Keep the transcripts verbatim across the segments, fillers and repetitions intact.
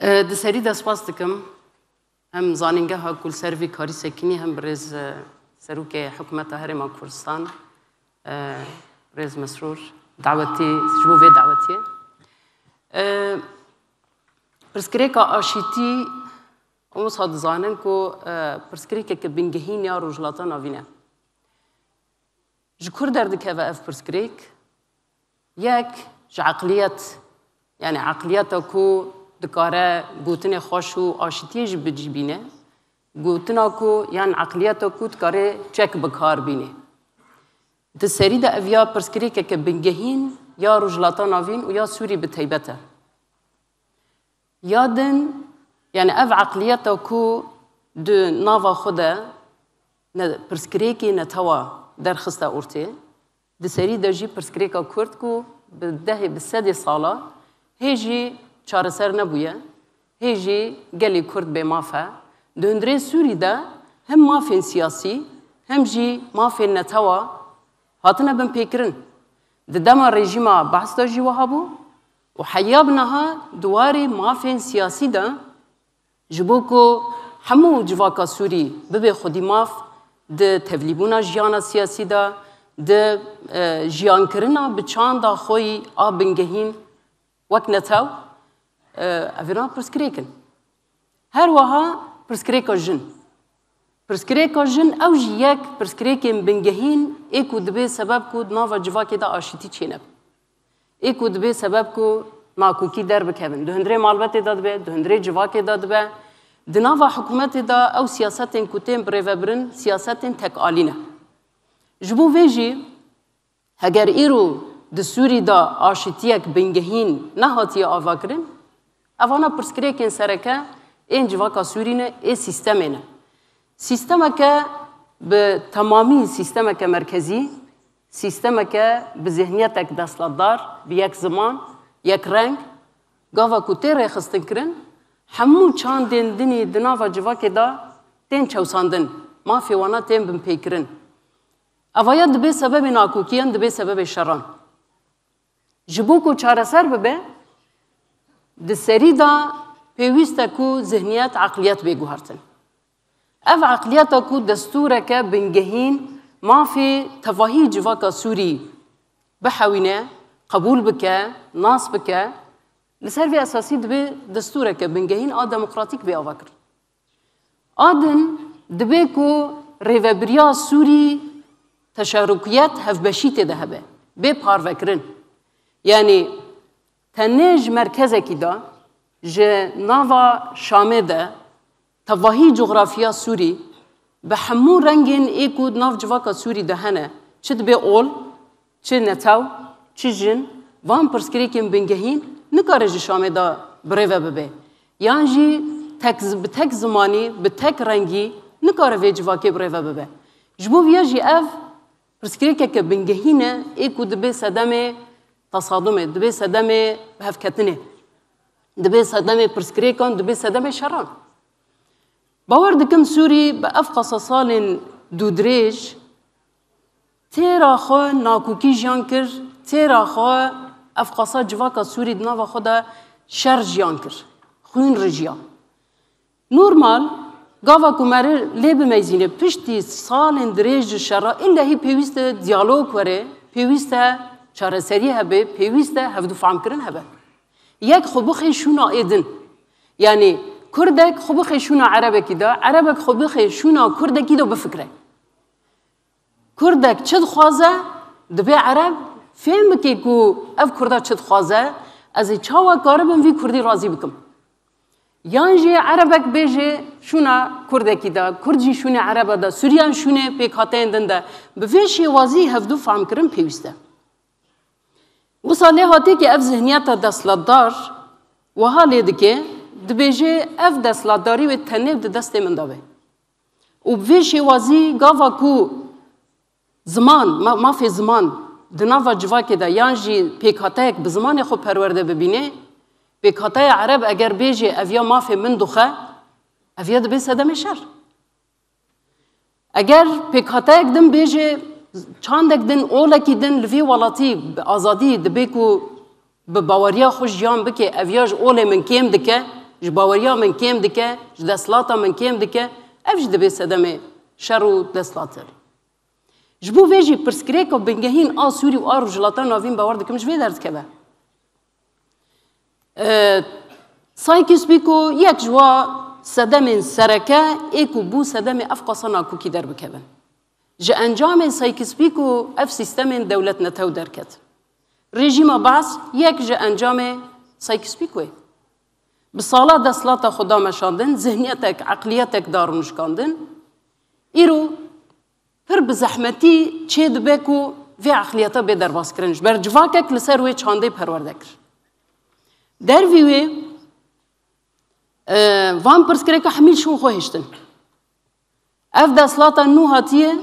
E, di serî de spas dikim hem zanîngeha ku li ser vî karî sekinî hem birêz, e, serokê hikûmeta Herêma Kurdistan, e, birêz Mesrûr dawetî, ji bo vê dawetiyê. E, pirsgirêka aşîtî, hemû dizanin ku, e, pirsgirêkeke bingehîn ya Rojhilata Navîn e. Ji kur derdikeve ev pirsgirêk? Yek, ji eqliyet, yani eqliyeta ku dikare gotinê xweş û aşitiyê jî bicîbîne, gotina ku, yan eqliyeta ku dikare çek bi kar bîne. Di serî de ev ya pirsgirêkeke bingehîn ya Rojhilata Navîn û ya Sûrî bi teybet e. Ya din, yani ev eqliyeta ku di nava xwe de ne, pirsgirêkê netewa derxiste ortê, di serî de jî pirsgirêka Kurd ku bi dehê, bi sedê sala hê jî çareser nebûye, hê jî gelê Kurd bêmaf e. Di hundirê Sûrî de hem mafên siyasî hem jî mafên netewa hatine binpêkirin. Di dema rejîma Baas de jî wiha bû û heya bi niha di warê mafên siyasî de, ji bo ku hemû civaka Sûrî bibe xwedî maf, di tevlîbûna jiyana siyasî de, di, e, jiyankirina bi çanda xwe yî a bingehîn wek netew, e, evîna pirsgirêk in. Her wiha pirsgirêka jin. Pirsgirêka jin ew jî yek pirsgirêkên bingehîn ê ku dibê sebeb ku di nava civakê de aşîtî çênebe. Ê ku dibê sebeb ku nakokî derbikevin. Di hundirê malbetê de dibe, di hundirê civakê de dibe. Di nava hikûmetê de ew siyasetên ku tên birêvebirin, siyasetên tekalî ne. Ji bo vê jî, heger îro di Sûrî de aşitiyek bingehîn nehatiye avakirin, evana pirsgirêkên sereke ên civaka Sûrî ne, ê sîstemê ne. Sîstemeke bi temamî sîstemeke merkezî, sîstemeke bi zihniyetek destlatdar, bi yek ziman, yek reng, gava ku tê rêxistinkirin, hemû çandên dinî di nava civakê de tên çewsandin, mafê wana tên binpêkirin. Evaya dibê sebebê nakokiyan, dibê sebebê şeran. Ji bo ku çareser bibe, di serî de pêwîst e ku zihniyet, eqliyet bê guhertin. Ev eqliyeta ku destûreke bingehîn mafê tevahî civaka Sûrî bihewîne, qebûl bike, nas bike, li ser vê esasî dibê destûreke bingehîn a demokratîk bê avakirin. A din dibê ku rêvebiriya Sûrî teşerukiyet, hevbeşî tê de hebe, bê parvekirin. Yanî tenê ji merkezekî de, ji nava Şamê de, tevahî coxrafiya Sûrî, bi hemû rengên ê ku di nav civaka Sûrî de hene, çi dibê ol, çi netew, çi jin, van pirsgirêkên bingehîn nikare ji Şamê de birêve bibe. Yan jî tek zi-, bi tek zimanî, bi tek rengî nikare vê civakê birêve bibe. Ji bo viya jî ev pirsgirêkeke bingehîn e, ê ku dibê sedemê tesadumê, dibê sedemê bihevketinê, dibê sedemê pirsgirêkan, dibê sedemê şeran. Bawer dikim Sûrî bi ev qasa salên dûdirêj têra xwe nakokî jiyan kir, têra xwe ev qasa civaka Sûrî di nava xwe de şer jiyan kir, xwîn rijiya. Normal, gava ku me lê bimeyzîne, piştî salên dirêj ji şera, illehî pêwîst e diyalog were, pêwîst e çareserî hebe, pêwîst e hevdûfamkirin hebe. Yek xwe bixê şûna ê din. Yanî Kurdek xwe bixê şûna Erebekî de, Erebek xwe bixê şûna Kurdekî de bifikre. Kurdek çi dixwaze, dibê Ereb fêm bike ku ev Kurda çi dixwaze, ez ê çawa karibim vî Kurdî razî bikim. Yan jî Erebek bêje şûna Kurdekî de, Kurd jî şûnê Ereba de, Sûriyan şûnê pêkhateyên din de. Bi vê şêwazî hevdû famkirin pêwîst e. Wisa lê hatê ki ev zihniyeta destlatdar wiha lê dike, dibêje ev destlatdarî wê tenê di destê min de be. Û bi vê şêwazî gava ku ziman, ma-, mafê ziman di nava civakê de yan jî pêkhateyek bi zimanê xwe perwerde bibîne, pêkhateya Ereb eger bêje ev ya mafê min duxe, ev ya dibe sedemê şer. Eger pêkhateyek din bêje çandek din, olekî din li vê welatî bi azadî dibe ku bi baweriya xwe jiyan bike, ev ya ji olê min kêm dike, Ji baweriya min kêm dike, ji desthilata min kêm dike, ev jî dibe sedemê şer û desthilatê. Ji bo vê jî pirsgirêka bingehîn a Sûrî û a Rojhilata Navîn bawer dikim ji vê derdikeve. E, Sykes-Picot yek ji wa sedemên sereke ê ku bû sedemê ev qasa nakokî derbikevin. Ji encamên Sykes-Picot ev sîstemên dewletnetew derket. Rejîma Baas yek ji encamê Sykes-Picotê. Bi sala desthilata xwe da meşandin, zihniyetek, eqliyetek da rûnişkandin. Îro pir bi zehmetî çê dibe ku vê eqliyeta bê derbazkirin. Ji ber civakek li ser wê çandê perwerde kir. Dervî wê, e, van pirsgirêka hemî ji xwe hiştin. Ev desthilata nû hatiye,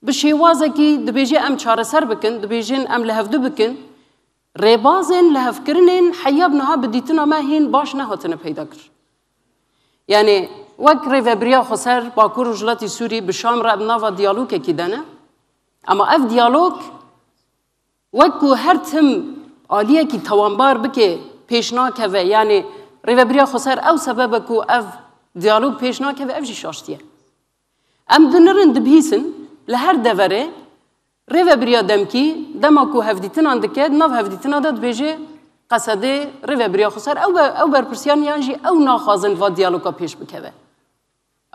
bi şêwazekî dibêje em çareser bikin, dibêjin em li hevdu bikin. Rêbazên lihevkirinên heya bi niha bi dîtina me hîn baş nehatine peyda kir. Yanî wek rêvebiriya xweser Bakur Rojhilatî Sûrî bi Şam re bi nava diyalogekî de ne. Ama ev diyalog wek ku her tim aliyekî tawanbar bike pêş nakeve, yanî rêvebiriya xweser ew sebeb e ku ev diyalog pêş nakeve, ev jî şaştiye. Em dinirin dibihîsin, li her deverê rêvebiriya demkî, dema ku hevdîtinan dike, di nav hevdîtina de dibêje, Qesedê rêvebiriya xweser ew be-, ew berpirsiyan yan jî ew naxwazin va diyaloga pêş bikeve.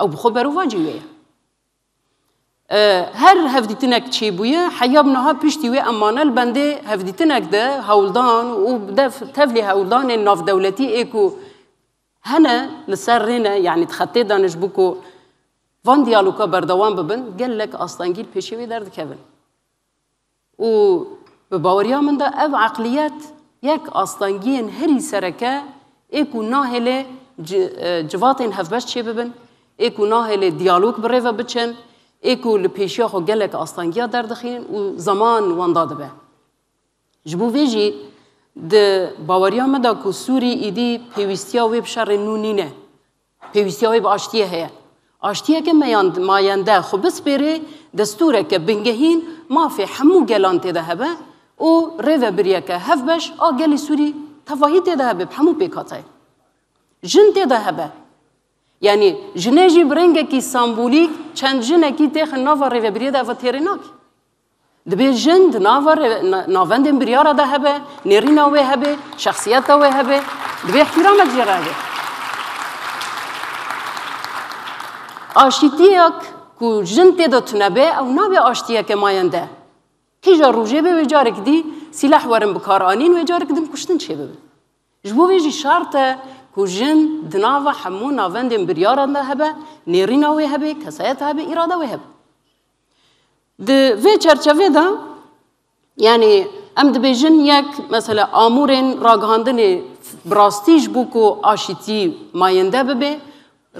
Ew bi xwe berovajî wê ye. E, her hevdîtinek çêbûye, heya bi niha piştî wê em mane li bendê hevdîtinek de hewldan û bi dev-, tevlî hewldanên navdewletî ê ku hene li ser rê ne, yanî di xetê de ne ji bo ku van diyaloga berdewam bibin, gelek astengî li pêşê wê derdikevin. Û bi baweriya min de ev eqliyet yek astengiyên herî sereke ê ku nahêlê ci-, e, civatên hevbeş çêbibin, ê ku nahêlê diyalog bi rê ve biçin, ê ku li pêşiya xwe gelek astengiya derdixînin û zeman wenda dibe. Ji bo vê jî di baweriya me de ku Sûrî îdî pêwîstiya wê bi şerê nû nîne. Pêwîstiya wê bi aştiyê heye. Aştiyeke meyan-, mayende xwe bispêrê destûreke bingehîn mafê hemû gelan tê de hebe û rêvebiriyeke hevbeş a gelê Sûrî tevahî tê de hebe bi hemû pêkhateyê. Jin tê de hebe. Yanî jinê jî bi rengekî sembolîk çend jinekî têxin nava rêvebiriyê de eva têrê nake. Dibê jin di nava re-, na-, navendên biryara de hebe, nêrîna wê hebe, şexsiyeta wê hebe, dibê îhtîramek jê re hebe. Aşîtiyek ku jin tê de tune be, ew nabe aştiyeke mayende. Qîja rojê be wê carek dî sîleh werin bikaranîn, wê carek din kuştin çêbibin. Ji bo vê jî şert e ku jin di nava hemû navendên biryaran de hebe, nêrîna wê hebe, kesayeta hebe, îrada wê hebe. Di vê çerçevê de, yanî em dibêjin yek, mesela, amûrên ragihandinê bi rastî ji bo ku aşîtî mayende bibe,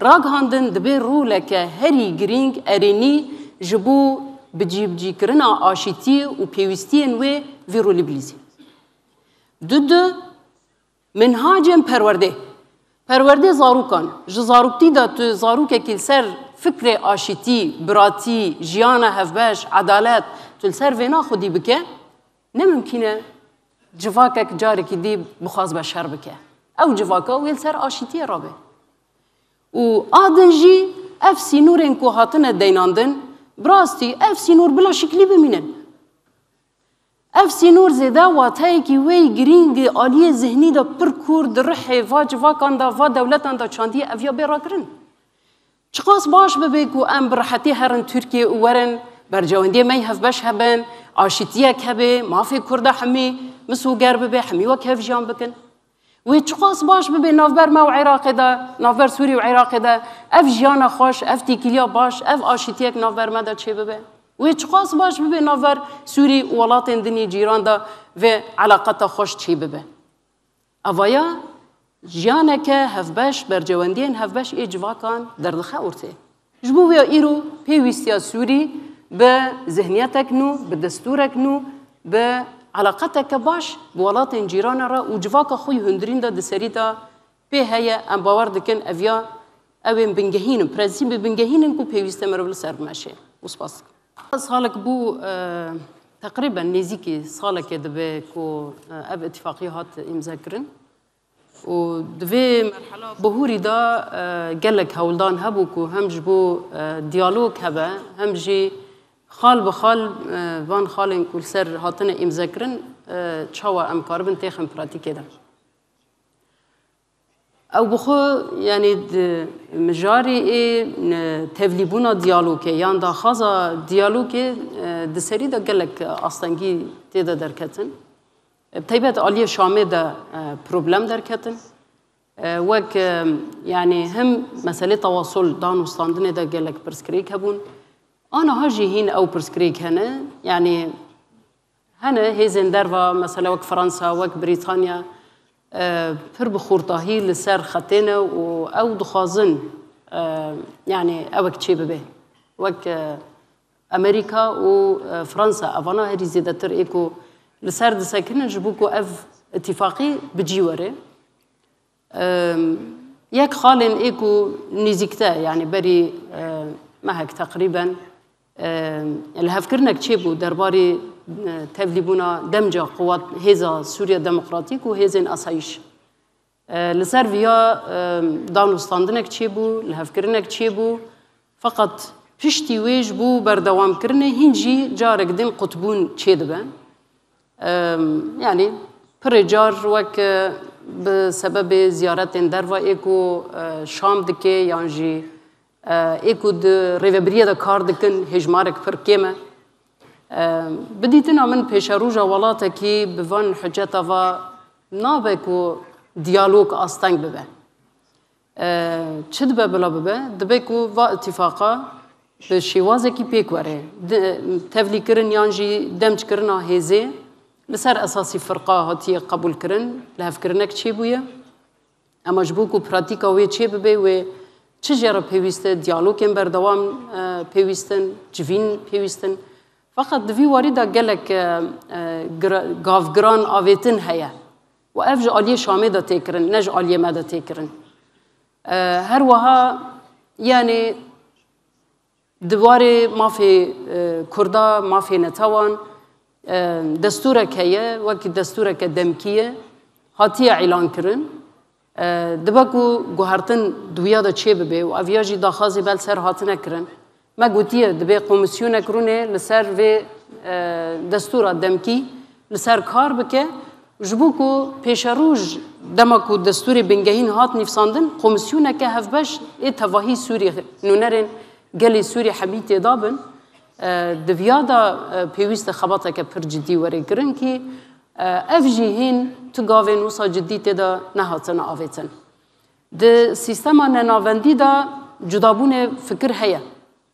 ragihandin dibe roleke herî girîng, erênî ji bo bicîbicîkirina aşîtî û pêwîstiyên wê vî rolî bilîzî. Du du, Minhacên perwerdê. Perwerdê zarokan. Ji zaroktî de tu zarokekî li ser fikrê aşîtî, biratî, jiyana hevbeş, edalet, tu li ser vêna xwedî bike, ne mimkîn e civakek carekî dî bixwaz be şer bike. Ew civaka wê li ser aşîtiyê rabe. Û a din jî ev sînorên ku hatine deynandin, bi rastî ev sînor bila şiklî bimînin. Ev sînor zêde wateyekî wê girîng di aliyê zihnî de pir kûr di rihê va civakan de, va dewletan de çandiye, ev ya bê rakirin. Çiqas baş bibe ku em bi rihetî herin Tirkiye û werin berjewendiyê me yê hevbeş hebin, aşîtiyek hebe, mafê Kurda hemî misoger bibe, hemî wek hev jiyan bikin. Wê çiqas baş bibe navber me û Iraqê de, navber Sûrî û Iraqê de, ev jiyana xweş, ev têkiliya baş, ev aşîtiyek navber me de çêbibe. Wê çiqas baş bibe navber Sûrî û welatên din yê cîran de vê eleqeta xweş çêbibe. Evaya jiyaneke hevbeş, berjewendiyên hevbeş ê civakan derdixe ortê. Ji bo vêya îro pêwîstiya Sûrî bi zihniyetek nû, bi destûrek nû, bi eleqeteke baş bi welatên cîrana re û civaka xwe yê hundirîn de di serî de pê heye. Em bawer dikin ev ya ew ên bingehîn in, prensîbê bingehîn in ku pêwîst e mirov li ser bimeşe. Û spas dikim. Salek bû, e, teqrîben nêzîkî salekê dibe ku, e, ev îtîfaqiya hat îmzekirin. û di vê merhela bihûrî de e, gelek hewldan hebû ku hem ji bo e, diyalog hebe, hem jî xal bi xal e, van xalên ku li ser hatine îmzekirin e, çawa em karibin têxin pratîkê de. Ew bi xwe, yanî di mijarê ê e, tevlîbûna diyalogê yan daxwaza diyalogê e, di serî de gelek astengî tê de derketin. Bi taybet aliyê Şamê de e, problem derketin. E, wek e, yanî him meselê tewasul dan û standinê de gelek pirsgirêk hebûn. Aniha jî hîn ew pirsgirêk hene. Yanî hene hêzên derva, mesela wek Fransa, wek Brîtanya e, pir bi xurtahî li ser xetê ne û ew dixwazin e, yanî ewek çê bibe. Wek e, Amerîka û e, Fransa, evana herî zêdetir ê ku li ser disekinin ji bo ku ev îtîfaqî bi cî were. E, yek xalên ê ku nêzîkte, yanî berî e, mehek teqrîben e, lihevkirinek çêbû derbarê e, tevlîbûna demca quwat hêza Sûriya Demokratîk û hêzên asayîş. E, li ser viya e, dan û standinek çêbû, lihevkirinek çêbû. Feqet piştî wê ji bo berdewamkirinê hîn jî carek din qutbûn çêdibe. E, yanî pirê car wek e, bi sebebê ziyaretên derva ê ku e, Şam dike yan jî e, ê ku di rêvebiriyê de kar dikin hêjmarek pir kêm e. E, bi dîtina min pêşeroja welatekî bi van huceta va nabe ku diyalog asteng bibe. E, çi dibe bila bibe? Dibe ku va îtîfaqa bi şêwazekî pêk were. Di, tevlîkirin yan jî demckirina hêzê li ser esasî firqa hatiye qebûlkirin, lihevkirinek çêbûye. Ema ji bo ku pratîka wê çê bibe, wê çi jê re pêwîst e, diyalogên berdewam e, pêwîst in, civîn pêwîst in. Feqet di vî warî de gelek e, e, gira- gavgiran avêtin heye. Û ev ji aliyê Şamê de tê kirin, ne ji aliyê me de tê kirin. E, her wiha, yanî di warê mafê e, Kurda, mafê netewan, e, destûrek heye, wekî destûreke demkî ye, hatiye îlan kirin. E, dibe ku guhertin di wiya de çê bibe û ev ya jî daxwazê bel ser hatine kirin. Me gotiye, dibê komîsyonek rûnê li ser vê e, destûra demkî li ser kar bike, ji bo ku pêşeroj dema ku destûrê bingehîn hat nivîsandin, komîsyoneke hevbeş ê tevahî Sûrî nûnerên gelê Sûrî hemî têda bin. E, di viya de e, pêwîst e xebateke pir cidî were kirinkî. E, ev jî hîn tu gavên wisa cidî tê de nehatine avêtin. Di sîstema nenavendî de cudabûnê fikir heye.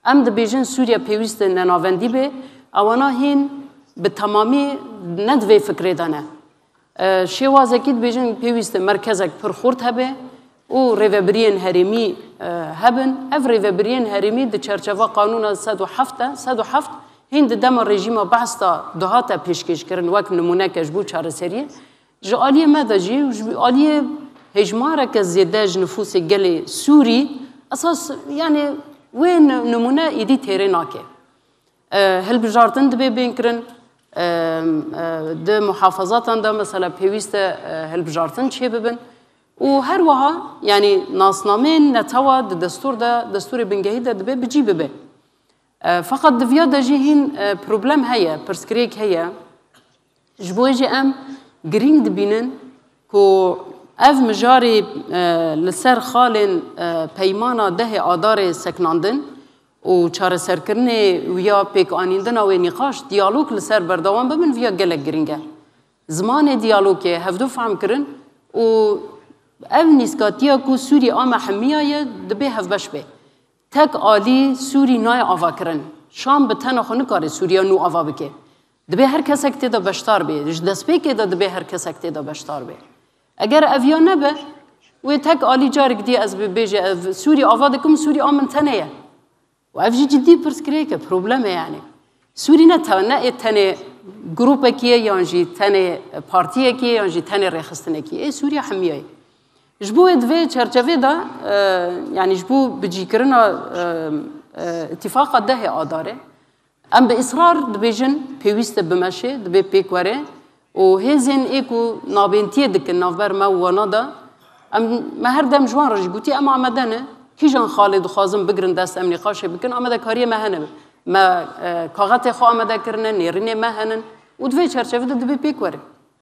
Em dibêjin Sûriye pêwîst e nenavendî be, ewana hîn bi temamî ne di vê fikrê de ne. E, şêwazekî dibêjin pêwîst e merkezek pir xurt hebe û rêvebiriyên herêmî e, hebin. Ev rêvebiriyên herêmî di çerçeva Qanûna sed û heft de, sed û heft hîn di dema rejîma Behs de dihate pêşkêşkirin wek nimûneke ji bo çareseriyê. Ji aliyê me de jî û ji aliyê hêjmareke zêde ji nifûsê gelê Sûrî esas, yanî wê ni- nimûne êdî têrê nake. E, hilbijartin dibê bên kirin, e, e, di muhafazatan de mesela pêwîst e e, hilbijartin çêbibin û her wiha, yanî nasnameyên netewa di destûr de, destûrê bingehî de dibê bi cî bibe. E, feqet di viya de jî hîn e, problem heye, pirsgirêk heye. Ji bo wê jî em girîng dibînin ku ev mijarê e, li ser xalên e, peymana dehê Adarê seknandin û çareserkirinê wiya pêkanîndina wê nîqaş, diyalog li ser berdewam bibin, viya gelek girîng e. Zimanê diyalogê hevdu fehm kirin û ev nîskatiya ku Sûrî a me hemiya ye, dibê hevbeş bê. Tek alî Sûrî nayê ava kirin. Şam bi tena xwe nikare Sûriya nû ava bike. Dibê her kesek tê de beşdar bê. Ji destpêkê de dibê her kesek tê de beşdar bê. Eger ev ya nebe, wê tek alî carek dî ez bibêje ev Sûrî ava dikim, Sûrî a min tenê ye. Û ev jî cidî pirsgirêk e, problem e yanî. Sûrî ne te- ne ê tenê grûpekî ye yan jî tenê partiyekî ye yan jî tenê rêxistinekî ye. Ê Sûriya hemiya ye. Ji bo wê di vê çerçevê de, e, yanî ji bo bicîkirina e, e, îtîfaqa dehê Adarê, em bi israr dibêjin pêwîst e bimeşe, dibê pêk were û hêzên ê ku nabêntiyê dikin navber me û wana de, Em, me her dem ji wan re jî gotî, em amade ne. Kîjan xalê dixwazin bigirin dest em nîqaşê bikin, amadekariyê me hene. Me, e, kaxetê xwe amade kirine, nêrînê me henin û di vê çerçeve de divê pêk were.